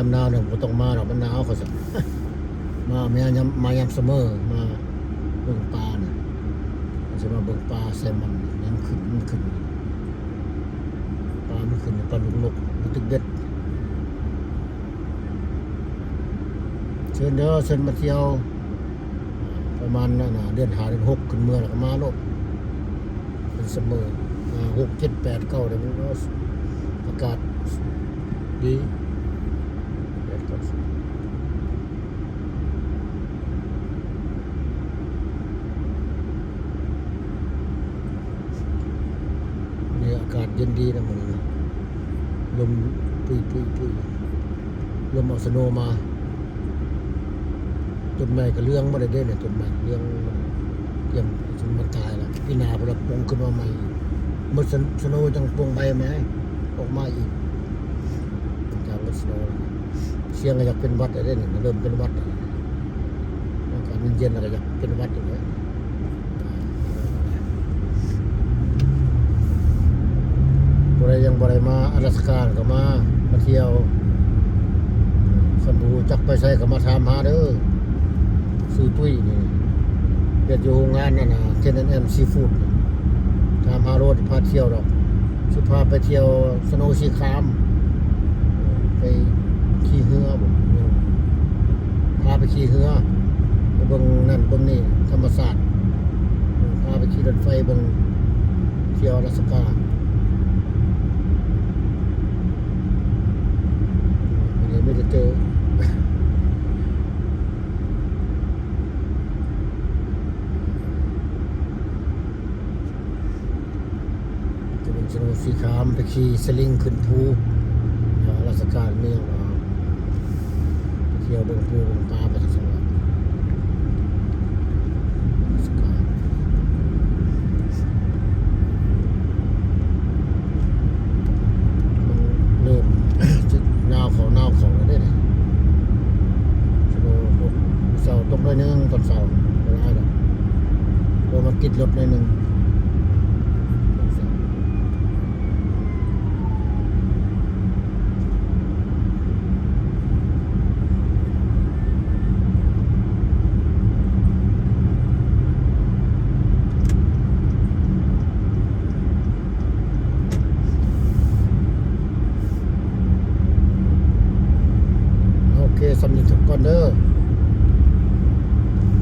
ຍາມໜາວນີ້ບໍ່ຕ້ອງມາດອກ ມັນໜາວ ເຂົາວ່າ ມາ ມາຍາມ ມາຍາມ summer ມາເບິ່ງປານີ້ ເຂົາຊິມາເບິ່ງປາ salmon ມັນຂຶ້ນ ມັນຂຶ້ນ ປາມັນຂຶ້ນ ປາດຸກນົກ ມັນຕຶກເບັດ. ເຊີນເດີ ເຊີນມາທ່ຽວ ປະມານນັ້ນນະ ເດືອນຫ້າເດືອນຫົກ ຂຶ້ນເມືອແລ້ວກໍມາໂລດ ເປັນ summer ຫ້າ ຫົກ ເຈັດ ແປດ ເກົ້າ ເດືອນ ອາກາດດີ ແປດ ເກົ້າ ມື້ນີ້ອາກາດເຢັນດີນະມື້ນີ້ນະ ລົມປຸຍໆໆ ລົມເອົາສະໂນມາ ຕົ້ນໄມ້ກໍເຫຼືອງໝົດແລ້ວເດ້ນີ້ ຕົ້ນໄມ້ເຫຼືອງໝົດ ຕຽມຊິມາຕາຍແລ້ວ ປີໜ້າພຸ້ນລະປົງຂຶ້ນມາໃໝ່ ໝົດສະໂນຈັ່ງປົງໃບໃໝ່ອອກມາອີກ ຈາກໝົດສະໂນແລ້ວ ສຽງກໍຢາກເປັນຫວັດແລ້ວເດ້ນີ້ ເລີ່ມເປັນຫວັດແລ້ວ ອາກາດມັນເຢັນແລ້ວກໍຢາກເປັນຫວັດຢູ່ເດ້. ຜູ້ໃດຍັງບໍ່ໄດ້ມາອາລາສກາກໍມາ ມາທ່ຽວ ຄັນບໍ່ຮູ້ຈັກໄປໃສກໍມາຖາມຫາເດີ ຊື່ຕຸ້ຍນີ້ ເຮັດຢູ່ໂຮງງານນັ້ນນະ K and M Seafood ຖາມຫາໂລດ ພາທ່ຽວດອກ ຊິພາໄປທ່ຽວ Snow Sea Calm ໄປຂີ່ເຮືອບໍ ພາໄປຂີ່ເຮືອ ໄປເບິ່ງນັ້ນເບິ່ງນີ້ ທຳມະຊາດ ພາໄປຂີ່ລົດໄຟເບິ່ງ ທ່ຽວອາລາສກາ ມີແຕ່ເຈີ ຈະເປັນ Snow Sea Calm ໄປຂີ່ສະລິງຂຶ້ນພູ ອາ ລາຊະການເມືອງ ໄປທ່ຽວເບິ່ງປູເບິ່ງປາໄປຊັ້ນແຫຼະ ລາຊະການ ມັນເລີ່ມໜາວເຂົ້າ ໜາວເຂົ້າແລ້ວເດ້ນີ້ Snow ເຊົ້າຕົກໜ້ອຍໜຶ່ງ ຕອນເຊົ້າ ບໍ່ຫຼາຍດອກ ເພາະວ່າມັນຕິດລົດໜ້ອຍໜຶ່ງ. ໂອເຄ ສ່ຳນີ້ກ່ອນເດີ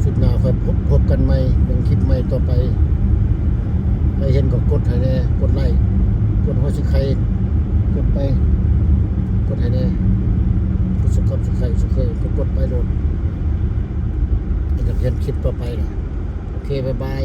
ຊຸດໜ້າຄ່ອຍພົບກັນໃໝ່ ເບິ່ງຄລິບໃໝ່ຕໍ່ໄປ ໃຜເຫັນກໍກົດໃຫ້ແດ່ ກົດໄລ້ ກົດຫົວຊິໄຄ ກົດໄປ ກົດໃຫ້ແດ່ ກົດ Subscribe ກໍກົດໄປໂລດ ຢາກເຫັນຄລິບຕໍ່ໄປລະ ໂອເຄ ບາຍບາຍ.